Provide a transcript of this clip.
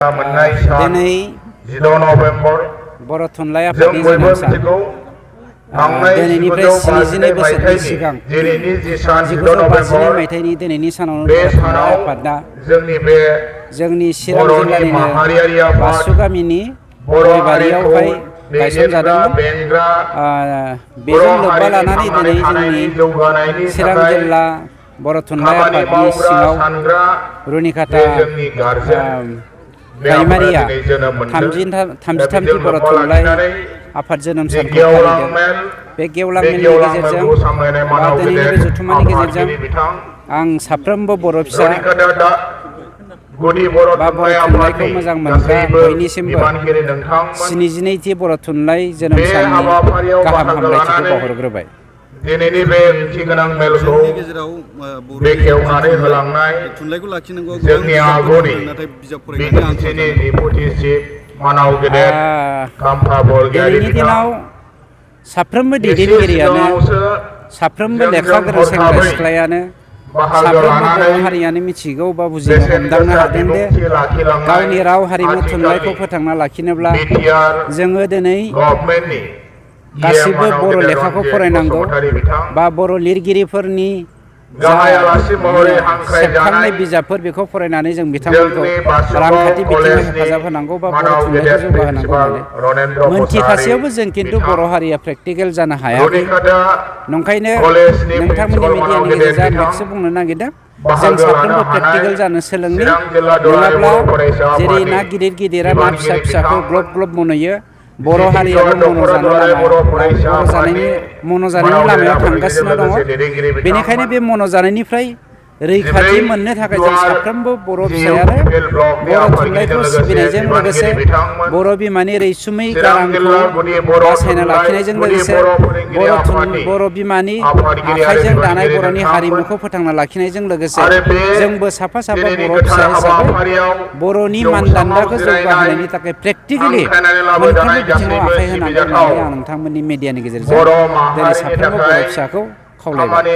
दिनै बर' थुनलाइ आफादनि जोनोम सान दिनैनिफ्राय 72 बोसोरनि सिगां 1952 मायथाइनि दिनैनि सानावनो बर' थुनलाइ आफादा जोंनि चिरां जिल्लानिनो बासु गामिनि गयबारियावहाय गायसनजादोंमोन। बेजों लोब्बा लानानै दिनै जोंनि चिरां जिल्ला बर' थुनलाइ आफादनि सिङाव रुनिखाता प्राइमारिया 33थि बर' थुनलाइ आफाद जोनोम सानखौ फालिदों। बे गेवलां मेलनि गेजेरजों बा दिनैनि बे जथुम्मानि गेजेरजों आं साफ्रोमबो बर' फिसा बा बर' थुनलाइखौ मोजां मोनग्रा बयनिसिमबो 72थि बर' थुनलाइ जोनोम साननि गाहाम हामलायथिखौ बावहरग्रोबाय। दिनैनि बे ओंथि गोनां मेलखौ बेखेवनानै होलांनाय जोंनि आगुनि बिटिसिनि डिपुटि चिफ मानाव गेदेर खाम्फा बरगयारि दिनाव साफ्रोमबो दैदेनगिरियानो साफ्रोमबो लेखा गोरों सेंग्रा सिख्लायानो साफ्रोमबो बर' हारियानो मिथिगौ बा बुजिनो हमदांनो हादों दे गावनि राव हारिमु थुनलाइखौ फोथांना लाखिनोब्ला जोङो दिनै गासिबो बर' लेखाखौ फरायनांगौ बा बर' लिरगिरिफोरनि जा सेबखांनाय बिजाबफोर बेखौ फरायनानै जों बिथांमोनखौ रांखान्थि बिथिङाव हेफाजाब होनांगौ बा बर' थुनलाइखौ जौगाहोनांगौ होननानै मोनथिखासेयावबो जों खिन्थु बर' हारिया प्रेक्टिकेल जानो हायाखै। नंखायनो नोंथांमोननि मिडियानि गेजेरजों आं बेखौसो बुंनो नागिरदों जों साफ्रोमबो प्रेक्टिकेल जानो सोलोंनि, नङाब्ला जेरै ना गिदिर गिदिरा ना फिसा फिसाखौ ग्लब ग्लब मन'यो बर' हारियाबो मन' जानायनि लामायाव थांगासिनो दङ। बेनिखायनो बे मन' जानायनिफ्राय रैखाथि मोननो थाखाय जों साफ्रोमबो बर' फिसायानो बर' थुनलाइखौ सिबिनायजों लोगोसे बर' बिमानि रैसुमै गारांखौ बासायना लाखिनायजों लोगोसे बर' बिमानि आखाइजों दानाय बर'नि हारिमुखौ फोथांना लाखिनायजों लोगोसे जोंबो साफा साफा बर' फिसा हिसाबै बर'नि मानदान्दाखौ जौगाहोनायनि थाखाय प्रेक्टिकेलि मोनफ्रोमबो बिथिङाव आखाइ होनांगौ होननानै आं नोंथांमोननि मिडियानि गेजेरजों दिनै साफ्रोमबो बर' फिसाखौ खावलायबाय।